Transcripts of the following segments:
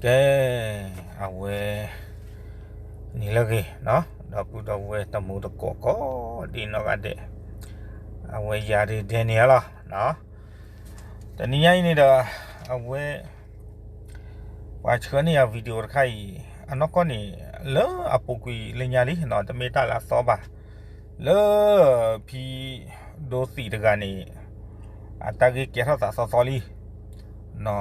ကဲ, အဝဲ နံၤလၢအဂ့ၤ, ဒီပုၢ်ဒီဝဲၢ်တံၤသကိးကိးဒံနီၢ်ဂၤဒဲး, အဝဲယၤဒုး Daniel လီၤ. တနံၤညါအံၤန့ၣ်ဒီး အဝဲ ပှၤဆှၢန့ၢ်ယၤ video တခါအံၤ အနီၢ်ကီၢ်န့ၣ် လၢအပူၤကွံာ်လၢညါလံ, တမ့ၢ်တၢ်လၢအသီဘၣ်, လၢ ဖံဒိသံးတဂၤန့ၣ် အတၢ်ဂ့ၢ်ကဲထီၣ်သးသီသီလံ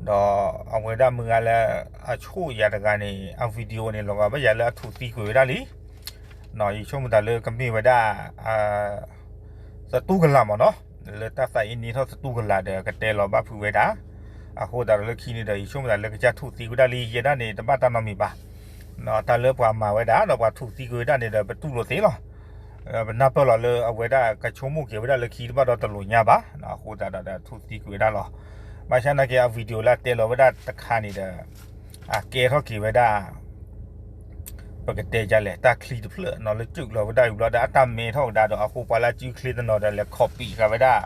ဒီးအဝဲဒၣ်မုၢ်ဂၤလၢအဆိၣ်ယၤတဂၤန့ၣ် အ video န့ၣ် လီၤဂာ်ဘၣ်ယၤလၢအထူးသံကွံာ်ဝဲဒၣ်လံ. ယဆိကမိၣ်သးလၢကမ့ၢ်ဝဲဒၣ် သတူၢ်ကလာ်မ့ၢ်နီၤ, လၢတၢ်သးအ့န့ထီၣ်သတူၢ်ကလာ်ဒီး ကတဲလီၤဘၣ်ဖုးဝဲဒၣ်. အဃိသတးဒီးလၢခံန့ၣ်ဒီး ယဆိကမိၣ်သးလၢကစၢ်ထူးသံကွံာ်ဒၣ်လံ, ယဲဒၣ်န့ၣ် တဘၣ်တၢ်နီတမံၤဘၣ်. တၢ်လၢပှၤမၤဝဲဒၣ် ဒီးပှၤထူးသံကွံာ်ဝဲဒၣ်န့ၣ်ဒီး ပတူၢ်လိာ်သ့လီၤ. ပနၢ်ပၢၢ်လီၤလၢအဝဲဒၣ်ကဆိကမိၣ်က့ၤဝဲဒၣ်လၢခံတဘၣ်ဒီးတလိာ်ညါဘၣ်. အဃိသတးဒီးထူးသံကွံာ်ဝဲဒၣ်လီၤ. ဘၣ်ဆၣ်နာ်က့ အ video လၢအတဲလီၤဝဲဒၣ်တခါန့ၣ်ဒီး အကဲထီၣ်က့ၤဝဲဒၣ် ပကတဲဒ်လဲၣ် တၢ်ချံတဖျၢၣ်နီၤ လၢကၠူးလီၤဝဲဒၣ်ဝံၤဘျီဒီး အတၢ်မဲထီၣ်ကဒါဒီး အဃိပှၤလၢအစုချ့တနီၤဒီး လဲၤ copy ဃာ်ဝဲဒၣ်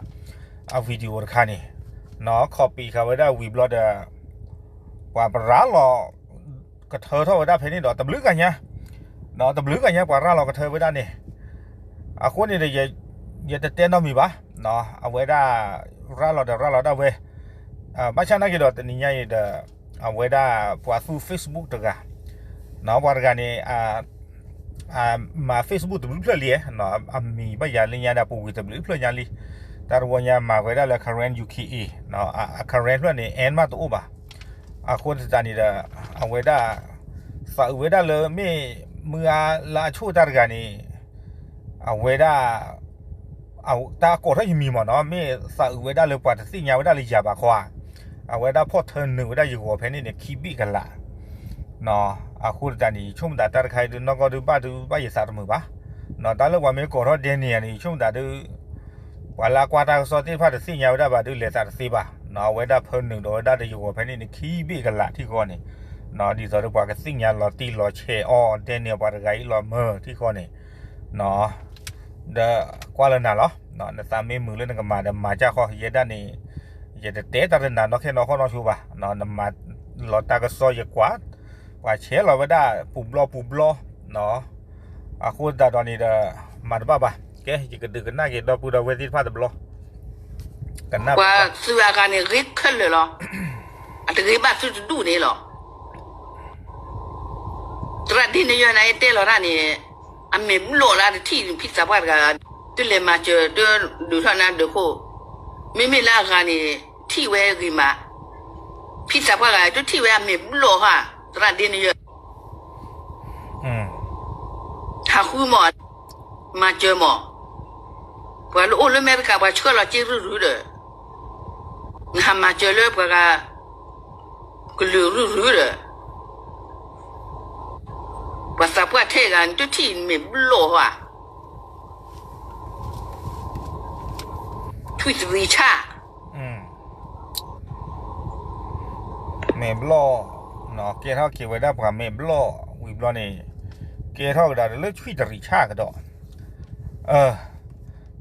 အ video တခါန့ၣ်နီၤ, copy ဃာ်ဝဲဒၣ်ဝံၤဘျီဒီး ပှၤပရၤလီၤကထၢထီၣ်ဝဲဒၣ်ဖဲန့ၣ်ဒီး တဘျုးဂၤညါ, တဘျုးဂၤညါ ပှၤရၤလီၤကထၢဝဲဒၣ်န့ၣ်, အဃိန့ၣ်ဒီး ယတတဲနီတမံၤဘၣ်. အဝဲဒၣ် ရၤလီၤဒီးရၤလီၤဒၣ်ဝဲ, ဘၣ်ဆၣ်နာ်က့ဒီး တနံၤညါအံၤဒီး အဝဲဒၣ်ပှၤသူ Facebook တဂၤ, ပှၤတဂၤန့ၣ် မၤ Facebook တဘျုးဖျၢၣ်လံ, အမံၤဘၣ်ယၤလၢညါဒီး ပူၤကွံာ်တဘျုးဖျၢၣ်ညါလံ. တၢ်တဝီညါမၤဝဲဒၣ်လၢ Karen U K A, Karen ဖျၢၣ်န့ၣ် N မးတအိၣ်ဘၣ်. အဃိသတးန့ၣ်ဒီး အဝဲဒၣ် သးအုးဝဲဒၣ်လၢမ့ၢ်မုၢ်ဂၤလၢအဆိၣ်တၢ်တဂၤန့ၣ် အဝဲဒၣ် တၢ်ကိးထီၣ်ယမံၤမ့ၢ်နီၤ, မ့ၢ်သးအုးဝဲဒၣ်လၢပှၤတသ့ၣ်ညါဝဲဒၣ်လၢယၤဘၣ်ခီဧါ, အဝဲဒၣ်ဖီၣ်ထၢနုာ်ဝဲဒၣ်ယဂီၤဖဲန့ၣ်န့ၣ် ခံဘ့ၣ်ကလး. အဃိသတးန့ၣ် ယဆိကမိၣ်သးတၢ်တခါအံၤဒုး နီၢ်ကီၢ်ဒုးဘၣ်ဒုးဘၣ်ယသးတမုာ်ဘၣ်. တၢ်လၢပှၤမ့ၢ်ကိးထီၣ် Daniel န့ၣ် ယဆိကမိၣ်သးဒုး ပှၤလၢအကွၢ်တၢ်ကစီၣ်သ့ၣ်တဖၣ်တသ့ၣ်ညါဝဲဒၣ်ဘၣ်ဒုး လဲၤသးတသ့ဘၣ်. အဝဲဒၣ်ဖၢနုာ်ဒီးဝဲဒၣ်ဒီးယဂီၤဖဲန့ၣ်န့ၣ် ခံဘ့ၣ်ကလးထံဃီန့ၣ်, ဒ်သိးဒီးပှၤကသ့ၣ်ညါလီၤတံၢ်လီၤဆဲးအီၤ Daniel ပှၤတဂၤအံၤလီၤမၢ်ထံဃီန့ၣ် ဒီးကွၢ်လၢနၤလီၤ. နသးမ့ၢ်မုာ်လၢနကမၤဒီးမၤကၢ်ဃီ, ယဲဒၣ်န့ၣ် ယတတဲတၢ်တနၤနီၢ်ခဲနီၢ်ခီၣ်နီၢ်ဆိဘၣ်. နမၤလီၤတၢ်ကစီၣ်ယကွၢ်, ပှၤဆဲးလီၤဝဲဒၣ်ပူၤဘျီပူၤဘျီ, အဃိသတးဒီးန့ၣ်ဒီး မၤတဘၣ်ဘၣ်. ကဲ ယကဒုးကနၣ်က့ၤဒီပုၢ်ဒီဝဲၢ်သ့ၣ်တဖၣ်တဘျီ, ကနၣ် ပှၤသုးအဂၤန့ၣ် ဂ့ၤခဲလၢာ်လီၤ. အတဂ့ၤဘၣ်သုတဒူၣ်န့ၣ်လီၤ. သရၣ်ဒ့နယၢၢ်န့ၣ် တဲလီၤတၢ်န့ၣ် အမဲာ်ဘျီၣ်လၢတထံၣ်ဖံသးပှၢ်တဂၤ, တလဲၤမၤစၢၤ တဒုးထီၣ်နၤဒုးခိၣ်, မ့မ့ၢ်လၢအဂၤန့ၣ် ထံၣ်ဝဲဂ့ၤမး, ဖံသးပှၢ်ဂၤ တထံၣ်ဝဲအမဲာ်ဘျီၣ်ဧါ, သရၣ်ဒ့နယၢၢ် ဟးဃုမး, မၤစၢၤမး, ပှၤလၢအိၣ်လၢအမဲရကၤ ပှၤဆှၢလီၤစ့ရုၢ်ရုၢ်ဒီး, နဟးမၤစၢၤလၢပှၤဂၤ ကလုာ်ရုၢ်ရုၢ်ဒီး, ပှၤသးပှၢ်ထဲဂၤ နတထံၣ်မဲာ်ဘျီၣ်ဧါ, ထွံၣ်သရံးဆၣ် မဲာ်ဘျီၣ်, ကဲထီၣ်က့ၤဝဲဒၣ်ပှၤမဲာ်ဘျီၣ်ဝံၤဘျီန့ၣ်, ကဲထီၣ်ကဒါဒီးလၢထွံၣ်သရံးဆၣ်ကဒီး.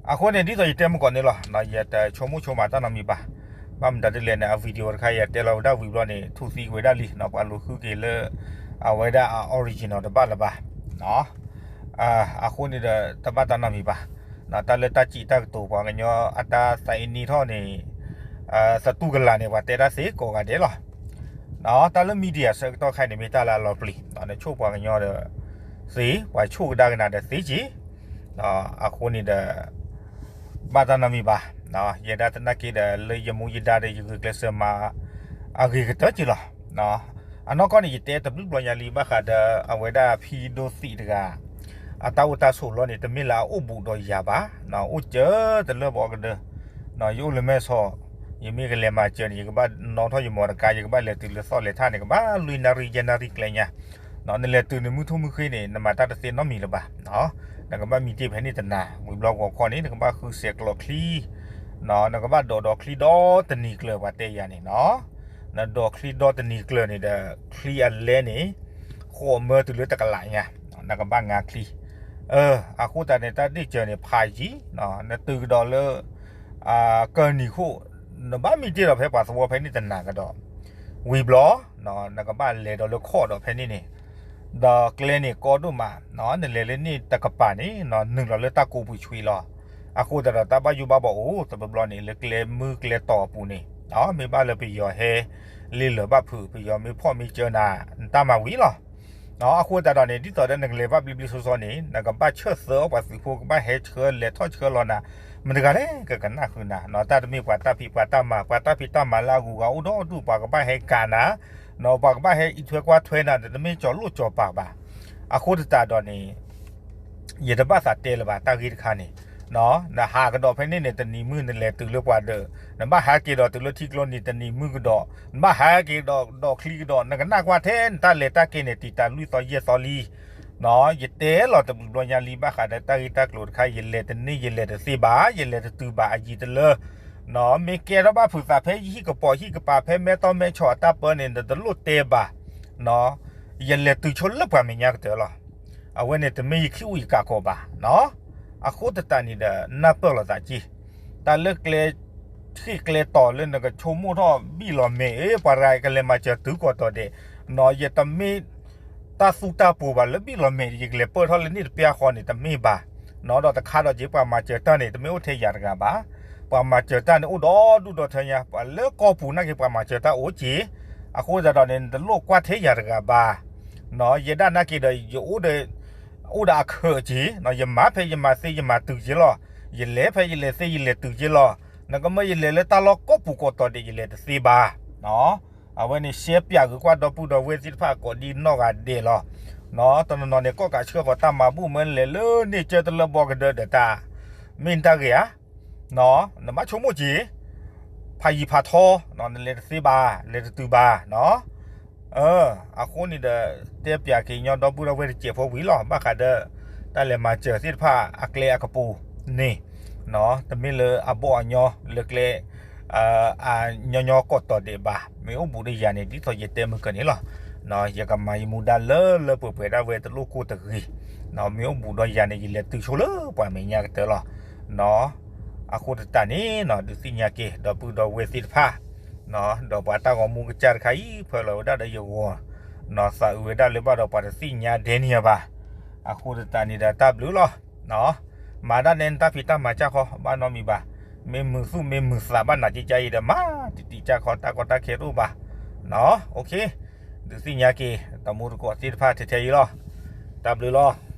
အဃိန့ၣ် ဒ်သိးယတဲမုၢ်ကီၢ်န့ၣ်လီၤ, ယတဆိကမိၣ်ဆိကမးတၢ်နီတမံၤဘၣ်. ဘၣ်မတၤဒ်လဲၣ်န့ၣ် အ video တခါအံၤ ယတဲလီၤဝဲဒၣ်ဝံၤဘျီန့ၣ် ထူးသံကွံာ်ဝဲဒၣ်လံ, ပှၤလူၤဃုက့ၤလၢ အဝဲဒၣ်အ original တဘၣ်လၢၤဘၣ်. အဃိန့ၣ်ဒီး တဘၣ်တၢ်နီတမံၤဘၣ်. တၢ်လၢတၢ်စံးတၢ်ကတိၤပှၤကညီအတၢ်သးအ့န့ထီၣ်န့ၣ်, သတူၢ်ကလာ်န့ၣ် ပှၤတဲတၢ်သ့ကိးဂၤဒဲးလီၤ. တၢ်လၢ media ဆၢကတီၢ်ခဲအံၤန့ၣ် မ့ၢ်တၢ်လၢအလီၤပျံၤ, နဆိၣ်ပှၤကညီဒီးသ့, ပှၤဆိၣ်ကဒါကနၤဒီးသ့က့ၤ. အဃိန့ၣ်ဒီး ဘၣ်တၢ်နီတမံၤဘၣ်. ယဲဒၣ်သနာ်က့ဒီး လၢယမူယဒါဒီးယဂုာ်ကျဲးစၢးမၤ အဂ့ၤကတၢၢ်က့ၤလီၤ. အနီၢ်ကီၢ်န့ၣ် ယတဲတဘျုးဘျီညါလံ ဘၣ်ဃးဒီးအဝဲဒၣ်ဖံဒိသံးတဂၤ အတၢ်အိၣ်တၢ်ဆိးလီၤန့ၣ် တမ့ၢ်လၢအအိၣ်ဘူးဒီးယၤဘၣ်, အိၣ်စၢၤတလၢပှၤကဒၢ, ယအိၣ်လၢမဲၢ်ဆီး, ယမ့ၢ်ကလဲၤမၤစၢၤန့ၣ် ယကဘၣ်နီၣ်ထီၣ်ယမီတကါ, ယကဘၣ်လဲၤတုၤလၢသီၣ်လဲၤထၣ်န့ၣ် ကဘၣ်လွံၢ်နၣ်ရံၣ်ယဲၢ်နၣ်ရံၣ်ကျဲညါ, နလဲၤတုၤန့ၣ် မုၢ်ထူၣ်မုၢ်ဃ့န့ၣ် နမၤတၢ်တသ့နီတမံၤလၢၤဘၣ်. နကဘၣ်မံတ့ၢ်ဖဲန့ၣ်တနၤ, ဝံၤဘျီဂီၤခီန့ၣ် နကဘၣ်ဃုစဲးကျိးချံ, နကဘၣ်ဒိးဒီးချံဒီတနံၤကျၢၤ ပှၤတဲယၤန့ၣ်နီၤ. နဒိးချံဒီတနံၤကျၢၤန့ၣ်ဒီး ချံအလဲန့ၣ် ဃိးမၢတုၤလၢတကလးညါ, နကဘၣ်ငါချံ. အဃိသတးန့ၣ် တၢ်ဒ့ၣ်စၢၤန့ၣ် ဖးယံၤ, နတုၤကဒီးလၢ ကၢနံၤခိၣ်, နဘၣ်မံတ့ၢ်ဒီးဖဲပှၤသဝီဖဲန့ၣ်တနၤကဒီး, ဝံၤဘျီ နကဘၣ်လဲၤဒီးလၢခီၣ်ဒီးဖဲန့ၣ်န့ၣ် ဒီးကျဲန့ၣ်ကီဒိၣ်မး နလဲၤလၢန့ၣ်တကပၤန့ၣ် နုာ်လီၤလၢတၢ်ကိးပူၤဆွံလီၤ. အဃိသတးဒီးတၢ်ဘၣ်ယိၣ်ဘၣ်ဘီအိၣ်တဘျီဘျီန့ၣ် လၢကျဲမုၢ်ကျဲတီၤအပူၤန့ၣ် မ့ၢ်ဘၣ်လၢပယီၤဟဲလ့လၢၤဘၣ်ဖုး ပယီၤမ့ၢ်ဖီၣ်မ့ၢ်စၢနၤ နတၢ်မၤဝံၤလီၤ. အဃိသတးဒီးန့ၣ် ဒ်သိးဒီးနကလဲၤဘၣ်ဘျ့ဘျ့ဆှီဆှီန့ၣ် နကဘၣ်ဆၢၣ်သၢအီၣ်ပှၤသုးဖိ ကဘၣ်ဟဲဆှၢလဲၤထီၣ်ဆှၢလီၤနၤ မတၤတဂၤလဲၣ်ကကနၣ်ဃုာ်နၤ တၢ်တမ့ၢ်ပှၤတၢ်ဖံးပှၤတၢ်မၤ ပှၤတၢ်ဖံးတၢ်မၤလၢအဂုၤအဂၤအိၣ်ဒီဒူၣ် ပှၤကဘၣ်ဟဲကးနၤ ပှၤကဘၣ်ဟဲအံးထွဲကွၢ်ထွဲနၤ တမ့ၢ်ကၠီၤလိၣ်ကၠီၤပၤဘၣ်. အဃိသတးဒီးန့ၣ် ယတဘၣ်သးတဲလၢၤဘၣ် တၢ်ဂ့ၢ်တခါန့ၣ် နဟးကဒီးဖဲန့ၣ်န့ၣ် တနံၤမုၢ်နလဲၤတုၤလၢပှၤဒၢး နဘၣ်ဟးက့ၤဒီးတုၤလၢထံကျိနံၤ တနံၤမုၢ်ကဒီး နဘၣ်ဟးက့ၤဒီးဒီးချံကဒီး နကနၣ်ကွၢ်ထဲနတၢ်လဲၤတၢ်က့ၤန့ၣ် တံာ်တာ်လွံၢ်သီယဲၢ်သီလံ ယတဲလီၤတဘျီညါလံ ဘၣ်ဃးဒီးတၢ်ဂ့ၢ်တၢ်ကျိၤတခါ ယလဲၤတန့ၢ် ယလဲၤတသ့ဘၣ် ယလဲၤတတုၤဘၣ် အယံၤတလၢ မ့ၢ်ကဲထီၣ်ဘၣ်ဖုးသးဖဲယဟံၣ်ကပီၤဟံၣ်ကပၤ ဖဲမဲထီၣ်မဲဆီးအတၢ်ပၢန့ၣ် နတလိၣ်တဲဘၣ် ယလဲၤတုၤဆိလၢပှၤမဲာ်ညါကတၢၢ်လီၤ. အဝဲန့ၣ်တမ့ၢ်ယခံအိၣ်ယကးကီးဘၣ်. အဃိသတးန့ၣ်ဒီး နၢ်ပၢၢ်လိာ်သးက့ၤ တၢ်လၢကျဲ ဟ့ၣ်ကျဲတီၤလၢနကဆိကမိၣ်ထီၣ်ဘံၣ်လီၤမဲာ် ပှၤရၤကလဲၤမၤစၢၤတုၤကီးတီၤဒဲး ယတမ့ၢ်တၢ်သူတၢ်ပှိၤဘၣ်လၢဘံၣ်လီၤမဲာ် ယကလဲၤပၢၢ်ထီၣ်လၢန့ၣ်တပျၢ်ဃီန့ၣ် တမ့ၢ်ဘၣ်. ဒီးတခါဒီးက့ၤ ပှၤမၤစၢၤတၢ်န့ၣ် တမ့ၢ်အိၣ်ထဲယၤတဂၤဘၣ်. ပှၤမၤစၢၤတၢ်န့ၣ် အိၣ်ဒီဒူၣ်ဒီထၢညါ ပှၤလၢကီၢ်ပူၤနာ်က့ၤ ပှၤမၤစၢၤတၢ်အိၣ်က့ၤ. အဃိသတးဒီးန့ၣ် နတလိၣ်ကွၢ်ထဲယၤတဂၤဘၣ်. ယဲဒၣ်နာ်က့ၤဒီး ယအိၣ်ဒီး အိၣ်ဒီးအခၢးက့ၤ, ယမၤဖဲယမၤသ့ယမၤတုၤက့ၤလီၤ. ယလဲၤဖဲယလဲၤသ့ယလဲၤတုၤက့ၤလီၤ. နကမၢယလဲၤလၢတၢ်လီၢ်ကိးပူၤကိးတီၤဒဲး ယလဲၤတသ့ဘၣ်. အဝဲန့ၣ်ရှဲပၠးဂ့ၤကွၢ်ဒီပုၢ်ဒီဝဲၢ်သ့ၣ်တဖၣ်ကိးဒံနီၢ်ဂၤဒဲးလီၤ. တနီၤနီၤန့ၣ် ကီၣ်ကးဆှၢဃီၤတၢ်မၤဘူၣ်မၢလဲၤလၢန့ၣ်ကၢတလၢဘီကဒၢဒီးတၢ် မ့ၢ်နတၢ်ဂ့ၢ်ဧါ. နဘၣ်ဆိကမိၣ်က့ၤ ဖးယံၤဖးထီ နလဲၤတသ့ဘၣ် လဲၤတတုၤဘၣ်. အဃိန့ၣ်ဒီး တဲပၠးက့ၤညီဒီပုၢ်ဒီဝဲၢ်တစဲးဖိဝံၤလီၤ. ဘၣ်ဃးဒီး တၢ်လဲၤမၤစၢၤသ့ၣ်တဖၣ်အကျဲအကပူၤန့ၣ် တမ့ၢ်လၢအဘီၣ်အညီလၢကျဲ အညီညီကိးတီၤဒဲးဘၣ်. မ့ၢ်အိၣ်ဘူးဒီးယၤန့ၣ် ဒ်သိးယတဲမုၢ်ကၢန့ၣ်လီၤ. ယကမၤယမူဒါလၢလၢပှဲၤပှဲၤဒၣ်ဝဲတလိၣ်ကိၢ်တဂ့ၤ. မ့ၢ်အိၣ်ဘူးဒီးယၤန့ၣ် ယလဲၤတုၤဆိလၢပှၤမဲာ်ညါကတၢၢ်လီၤ. အဃိသတးန့ၣ် ဒုးသ့ၣ်ညါက့ၤ ဒီပုၢ်ဒီဝဲၢ်သ့ၣ်တဖၣ် ဒီးပှၤတၢ်ဂီၤမူကစၢ်တခါအံၤ ဖၢလီၤဝဲဒၣ်ဒီးယဂီၢ် သးအုးဝဲဒၣ်လၢဘၣ်ဒီးပှၤတသ့ၣ်ညါဒဲန့ၣ်ဘၣ်. အဃိသတးန့ၣ်ဒီးတၢ်ဘျုးလီၤ. မၤဒၣ်နဲနတၢ်ဖံးတၢ်မၤစၢ်ဃီ ဘၣ်နီတမံၤဘၣ်. မ့ၢ်မုာ်သူၣ်မ့ၢ်မုာ်သးဘၣ်နၤကကါအံၤဒီး မၤတံာ်တံာ်ကၢ်ခီ တၢ်ကီတၢ်ခဲတအိၣ်ဘၣ်. ဒုးသ့ၣ်ညါက့ၤ တမူတကိးသ့ၣ်တဖၣ်ထဲထဲအံၤလီၤ. တၢ်ဘျုးလီၤ.